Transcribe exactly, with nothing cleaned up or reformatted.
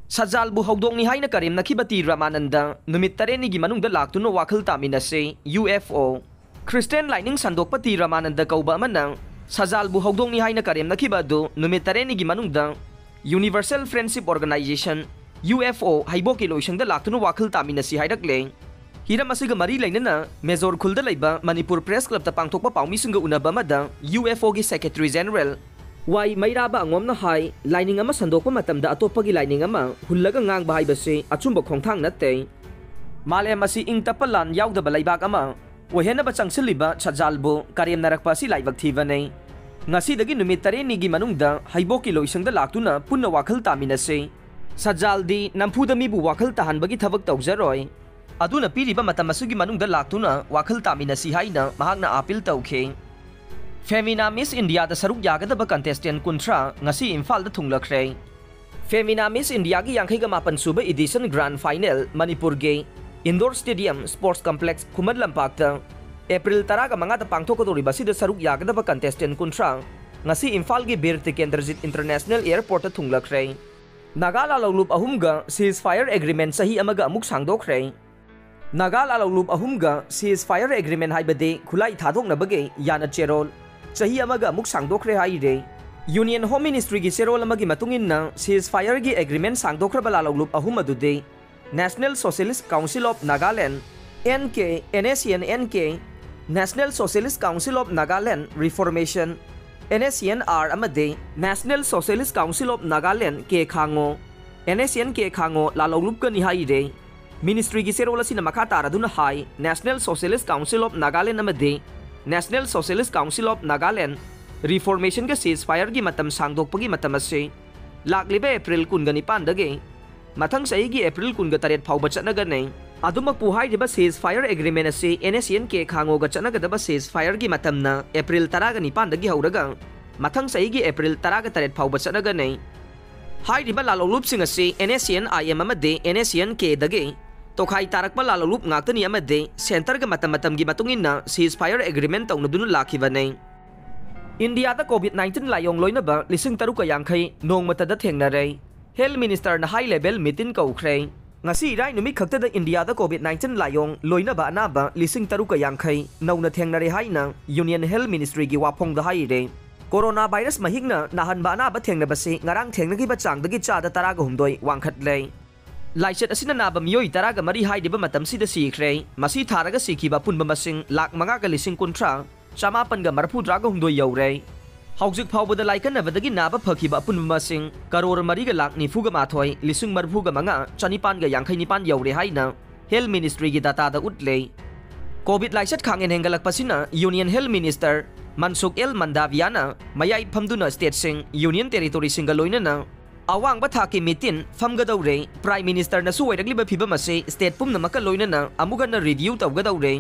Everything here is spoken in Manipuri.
ꯁꯖꯥꯜꯕꯨ ꯍꯧꯗꯣꯛꯅꯤ ꯍꯥꯏꯅ ꯀꯔꯦꯝꯅꯈꯤꯕ ꯇꯤ ꯔꯥꯃꯥꯅꯟꯗ ꯅꯨꯃꯤꯠ ꯇꯔꯦꯠꯅꯤꯒꯤ ꯃꯅꯨꯡꯗ ꯂꯥꯛꯇꯨꯅ ꯋꯥꯈꯜ ꯇꯥꯃꯤꯟꯅꯁꯤ, ꯌꯨ ꯑꯦꯐ ꯑꯣ꯫ ꯈ꯭ꯔꯤꯁꯇꯤꯌꯥꯟ ꯂꯥꯏꯅꯤꯡ ꯁꯟꯗꯣꯛꯄ ꯇꯤ ꯔꯥꯃꯥꯅꯟꯗ ꯀꯧꯕ ꯑꯃꯅ ꯁꯖꯥꯜꯕꯨ ꯍꯧꯗꯣꯛꯅꯤ ꯍꯥꯏꯅ ꯀꯔꯦꯝꯅꯈꯤꯕ ꯑꯗꯨ ꯅꯨꯃꯤꯠ ꯇꯔꯦꯠꯅꯤꯒꯤ ꯃꯅꯨꯡꯗ Universal Friendship Organization, U F O, ꯍꯩꯕꯣꯛꯀꯤ ꯂꯣꯏꯁꯪꯗ ꯂꯥꯛꯇꯨꯅ ꯋꯥꯈꯜ ꯇꯥꯃꯤꯟꯅꯁꯤ ꯍꯥꯏꯔꯛꯂꯦ꯫ ꯍꯤꯔꯝ ꯑꯁꯤꯒ ꯃꯔꯤ ꯂꯩꯅꯅ ꯃꯦꯖꯣꯔ ꯈꯨꯜꯗ ꯂꯩꯕ ꯃꯅꯤꯄꯨꯔ ꯄ꯭ꯔꯦꯁ ꯀ꯭ꯂꯕꯇ ꯄꯥꯡꯊꯣꯛꯄ ꯄꯥꯎꯃꯤꯁꯤꯡꯒ ꯎꯅꯕ ꯑꯃꯗ ꯌꯨ ꯑꯦꯐ ꯑꯣꯒꯤ ꯁꯦꯀ꯭ꯔꯦꯇꯔꯤ ꯖꯦꯅꯔꯦꯜ ꯋꯥꯏ ꯃꯩꯔꯥꯕ ꯑꯉꯣꯝꯅ ꯍꯥꯏ, ꯂꯥꯏꯅꯤꯡ ꯑꯃ ꯁꯟꯗꯣꯛꯄ ꯃꯇꯝꯗ ꯑꯇꯣꯞꯄꯒꯤ ꯂꯥꯏꯅꯤꯡ ꯑꯃ ꯍꯨꯜꯂꯒ ꯉꯥꯡꯕ ꯍꯥꯏꯕꯁꯤ ꯑꯆꯨꯝꯕ ꯈꯣꯡꯊꯥꯡ ꯅꯠꯇꯦ꯫ ꯃꯥꯂꯦꯝ ꯑꯁꯤ ꯏꯪ ꯇꯞꯄ ꯂꯥꯟ ꯌꯥꯎꯗꯕ ꯂꯩꯕꯥꯛ ꯑꯃ ꯑꯣꯏꯍꯟꯅꯕ ꯆꯪꯁꯤꯜꯂꯤꯕ ꯁꯖꯥꯜꯕꯨ ꯀꯔꯦꯝꯅꯔꯛꯄ ꯑꯁꯤ ꯂꯥꯏꯕꯛ ꯊꯤꯕꯅꯤ꯫ ꯉꯁꯤꯗꯒꯤ ꯅꯨꯃꯤꯠ ꯇꯔꯦꯠꯅꯤꯒꯤ ꯃꯅꯨꯡꯗ ꯍꯩꯕꯣꯛꯀꯤ ꯂꯣꯏꯁꯪꯗ ꯂꯥꯛꯇꯨꯅ ꯄꯨꯟꯅ ꯋꯥꯈꯜ ꯇꯥꯃꯤꯟꯅꯁꯤ꯫ ꯁꯖꯥꯜꯗꯤ ꯅꯝꯐꯨꯗ ꯃꯤꯕꯨ ꯋꯥꯈꯜ ꯇꯥꯍꯟꯕꯒꯤ ꯊꯕꯛ ꯇꯧꯖꯔꯣꯏ꯫ ꯑꯗꯨꯅ ꯄꯤꯔꯤꯕ ꯃꯇꯝ ꯑꯁꯤꯒꯤ ꯃꯅꯨꯡꯗ ꯂꯥꯛꯇꯨꯅ ꯋꯥꯈꯜ ꯇꯥꯃꯤꯟꯅꯁꯤ ꯍꯥꯏꯅ ꯃꯍꯥꯛꯅ ꯑꯥꯄꯤꯜ ꯇꯧꯈꯤ꯫ ꯐꯦꯃꯤꯅꯥ ꯃꯤꯁ ꯏꯟꯗꯤꯌꯥꯗ ꯁꯔꯨꯛ ꯌꯥꯒꯗꯕ ꯀꯟꯇꯦꯁꯇꯦꯟ ꯀꯨꯟꯊ꯭ꯔꯥ ꯉꯁꯤ ꯏꯝꯐꯥꯜꯗ ꯊꯨꯡꯂꯈ꯭ꯔꯦ꯫ ꯐꯦꯃꯤꯅꯥ ꯃꯤꯁ ꯏꯟꯗꯤꯌꯥꯒꯤ ꯌꯥꯡꯈꯩꯒ ꯃꯥꯄꯟ ꯁꯨꯕ ꯏꯗꯤꯁꯟ ꯒ꯭ꯔꯥꯟ ꯐꯥꯏꯅꯦꯜ ꯃꯅꯤꯄꯨꯔꯒꯤ ꯏꯟꯗꯣꯔ ꯁ꯭ꯇꯦꯗꯤꯌꯝ ꯁ꯭ꯄꯣꯔꯠꯁ ꯀꯝꯄ꯭ꯂꯦꯛꯁ ꯈꯨꯃꯟ ꯂꯝꯄꯥꯛꯇ ꯑꯦꯄ꯭ꯔꯤꯜ ꯇꯔꯥꯒ ꯃꯉꯥꯗ ꯄꯥꯡꯊꯣꯛꯀꯗꯧꯔꯤꯕ ꯑꯁꯤꯗ ꯁꯔꯨꯛ ꯌꯥꯒꯗꯕ ꯀꯟꯇꯦꯁꯇꯦꯟ ꯀꯨꯟꯊ꯭ꯔꯥ ꯉꯁꯤ ꯏꯝꯐꯥꯜꯒꯤ ꯕꯤꯔ ꯇꯤꯀꯦꯟꯗ꯭ꯔꯖꯤꯠ ꯏꯟꯇꯔꯅꯦꯁꯅꯦꯜ ꯑꯦꯌꯔꯄꯣꯔꯠꯇ ꯊꯨꯡꯂꯈ꯭ꯔꯦ꯫ ꯅꯥꯒꯥ ꯂꯥꯂꯧꯂꯨꯞ ꯑꯍꯨꯝꯒ ceasefire agreement ꯆꯍꯤ ꯑꯃꯒ ꯑꯃꯨꯛ ꯁꯥꯡꯗꯣꯛꯈ꯭ꯔꯦ꯫ ꯅꯥꯒꯥ ꯂꯥꯂꯧꯂꯨꯞ ꯑꯍꯨꯝꯒ ceasefire agreement ꯍꯥꯏꯕꯗꯤ ꯈꯨꯠꯂꯥꯏ ꯊꯥꯗꯣꯛꯅꯕꯒꯤ ꯌꯥꯅ ꯆꯦꯔꯣꯜ ꯆꯍꯤ ꯑꯃꯒ ꯑꯃꯨꯛ ꯁꯥꯡꯗꯣꯛꯈ꯭ꯔꯦ ꯍꯥꯏꯔꯦ꯫ Union Home Ministryꯒꯤ ꯆꯦꯔꯣꯜ ꯑꯃꯒꯤ ꯃꯇꯨꯡ ꯏꯟꯅ ceasefireꯒꯤ agreement ꯁꯥꯡꯗꯣꯛꯈ꯭ꯔꯕ ꯂꯥꯂꯧꯂꯨꯞ ꯑꯍꯨꯝ ꯑꯗꯨꯗꯤ National Socialist Council of Nagaland, N K, N S C N N K, National Socialist Council of Nagaland Reformation, N S C N R ꯑꯃꯗꯤ National Socialist Council of Nagaland, K ꯈꯥꯡꯉꯣ, N S C N ꯀꯦ ꯈꯥꯡꯉꯣ ꯂꯥꯂꯧꯂꯨꯞꯀꯅꯤ ꯍꯥꯏꯔꯦ꯫ ꯃꯤꯅꯤꯁꯇ꯭ꯔꯤꯒꯤ ꯆꯦꯔꯣꯜ ꯑꯁꯤꯅ ꯃꯈꯥ ꯇꯥꯔꯗꯨꯅ ꯍꯥꯏ, National Socialist Council of Nagaland ꯑꯃꯗꯤ National Socialist Council of Nagaland Reformationꯒ ceasefireꯒꯤ ꯃꯇꯝ ꯁꯥꯡꯗꯣꯛꯄꯒꯤ ꯃꯇꯝ ꯑꯁꯤ ꯂꯥꯛꯂꯤꯕ ꯑꯦꯄ꯭ꯔꯤꯜ ꯀꯨꯟꯒ ꯅꯤꯄꯥꯟꯗꯒꯤ ꯃꯊꯪ ꯆꯍꯤꯒꯤ ꯑꯦꯄ꯭ꯔꯤꯜ ꯀꯨꯟꯒ ꯇꯔꯦꯠ ꯐꯥꯎꯕ ꯆꯠꯅꯒꯅꯤ꯫ ꯑꯗꯨꯃꯛꯄꯨ ꯍꯥꯏꯔꯤꯕ ceasefire agreement ꯑꯁꯤ N S C N ꯀꯦ ꯈꯥꯡꯉꯣꯒ ꯆꯠꯅꯒꯗꯕ ceasefireꯒꯤ ꯃꯇꯝꯅ ꯑꯦꯄ꯭ꯔꯤꯜ ꯇꯔꯥꯒ ꯅꯤꯄꯥꯟꯗꯒꯤ ꯍꯧꯔꯒ ꯃꯊꯪ ꯆꯍꯤꯒꯤ ꯑꯦꯄ꯭ꯔꯤꯜ ꯇꯔꯥꯒ ꯇꯔꯦꯠ ꯐꯥꯎꯕ ꯆꯠꯅꯒꯅꯤ꯫ ꯍꯥꯏꯔꯤꯕ ꯂꯥꯂꯧꯂꯨꯞꯁꯤꯡ ꯑꯁꯤ N S C N I M ꯑꯃꯗꯤ N S C N Kꯗꯒꯤ ꯇꯣꯈꯥꯏ ꯇꯥꯔꯛꯄ ꯂꯥꯂꯧꯂꯨꯞ ꯉꯥꯛꯇꯅꯤ ꯑꯃꯗꯤ centreꯒ ꯃꯇꯝ ꯃꯇꯝꯒꯤ ꯃꯇꯨꯡ ꯏꯟꯅ ceasefire agreement ꯇꯧꯅꯗꯨꯅ ꯂꯥꯛꯈꯤꯕꯅꯤ꯫ ꯏꯟꯗꯤꯌꯥꯗ COVID nineteen ꯂꯥꯏꯑꯣꯡ ꯂꯣꯏꯅꯕ ꯂꯤꯁꯤꯡ ꯇꯔꯨꯛꯀ ꯌꯥꯡꯈꯩ ꯅꯣꯡꯃꯇꯗ ꯊꯦꯡꯅꯔꯦ꯫ Health Ministerꯅ high level meeting ꯀꯧꯈ꯭ꯔꯦ꯫ ꯉꯁꯤ ꯏꯔꯥꯏ ꯅꯨꯃꯤꯠ ꯈꯛꯇꯗ ꯏꯟꯗꯤꯌꯥꯗ COVID nineteen ꯂꯥꯏꯑꯣꯡ ꯂꯣꯏꯅꯕ ꯑꯅꯥꯕ ꯂꯤꯁꯤꯡ ꯇꯔꯨꯛꯀ ꯌꯥꯡꯈꯩ ꯅꯧꯅ ꯊꯦꯡꯅꯔꯦ ꯍꯥꯏꯅ Union Health Ministryꯒꯤ ꯋꯥꯐꯣꯡꯗ ꯍꯥꯏꯔꯦ꯫ ꯀꯣꯔꯣꯅꯥ ꯚꯥꯏꯔꯁ ꯃꯍꯤꯛꯅ ꯅꯥꯍꯟꯕ ꯑꯅꯥꯕ ꯊꯦꯡꯅꯕꯁꯤ ꯉꯔꯥꯡ ꯊꯦꯡꯅꯈꯤꯕ ꯆꯥꯡꯗꯒꯤ ꯆꯥꯗ ꯇꯔꯥꯒ ꯍꯨꯝꯗꯣꯏ ꯋꯥꯡꯈꯠꯂꯦ꯫ ꯂꯥꯏꯆꯠ ꯑꯁꯤꯅ ꯅꯥꯕ ꯃꯤꯑꯣꯏ ꯇꯔꯥꯒ ꯃꯔꯤ ꯍꯥꯏꯔꯤꯕ ꯃꯇꯝꯁꯤꯗ ꯁꯤꯈ꯭ꯔꯦ꯫ ꯃꯁꯤ ꯊꯥꯔꯒ ꯁꯤꯈꯤꯕ ꯑꯄꯨꯟꯕ ꯃꯁꯤꯡ ꯂꯥꯈ ꯃꯉꯥꯒ ꯂꯤꯁꯤꯡ ꯀꯨꯟꯊ꯭ꯔꯥ ꯆꯃꯥꯄꯟꯒ ꯃꯔꯐꯨꯇꯔꯥꯒ ꯍꯨꯝꯗꯣꯏ ꯌꯧꯔꯦ꯫ ꯍꯧꯖꯤꯛ ꯐꯥꯎꯕꯗ ꯂꯥꯏꯀꯠꯅꯕꯗꯒꯤ ꯅꯥꯕ ꯐꯈꯤꯕ ꯑꯄꯨꯟꯕ ꯃꯁꯤꯡ ꯀꯔꯣꯔ ꯃꯔꯤꯒ ꯂꯥꯈ ꯅꯤꯐꯨꯒ ꯃꯥꯊꯣꯏ ꯂꯤꯁꯤꯡ ꯃꯔꯐꯨꯒ ꯃꯉꯥ ꯆꯅꯤꯄꯥꯟꯒ ꯌꯥꯡꯈꯩ ꯅꯤꯄꯥꯟ ꯌꯧꯔꯦ ꯍꯥꯏꯅ Health Ministryꯒꯤ dataꯗ ꯎꯠꯂꯦ꯫ COVID ꯂꯥꯏꯆꯠ ꯈꯥꯡꯍꯦꯟ ꯍꯦꯟꯒꯠꯂꯛꯄꯁꯤꯅ Union Health Minister ꯃꯟꯁꯨꯈ ꯑꯦꯜ ꯃꯟꯗꯥꯚꯤꯌꯥꯅ ꯃꯌꯥꯏ ꯐꯝꯗꯨꯅ stateꯁꯤꯡ, Union Territoryꯁꯤꯡꯒ ꯂꯣꯏꯅꯅ ꯑꯋꯥꯡꯕ ꯊꯥꯛꯀꯤ meeting ꯐꯝꯒꯗꯧꯔꯦ꯫ Prime Ministerꯅꯁꯨ ꯑꯣꯏꯔꯛꯂꯤꯕ ꯐꯤꯚꯝ ꯑꯁꯤ state ꯄꯨꯝꯅꯃꯛꯀ ꯂꯣꯏꯅꯅ ꯑꯃꯨꯛ ꯍꯟꯅ review ꯇꯧꯒꯗꯧꯔꯦ꯫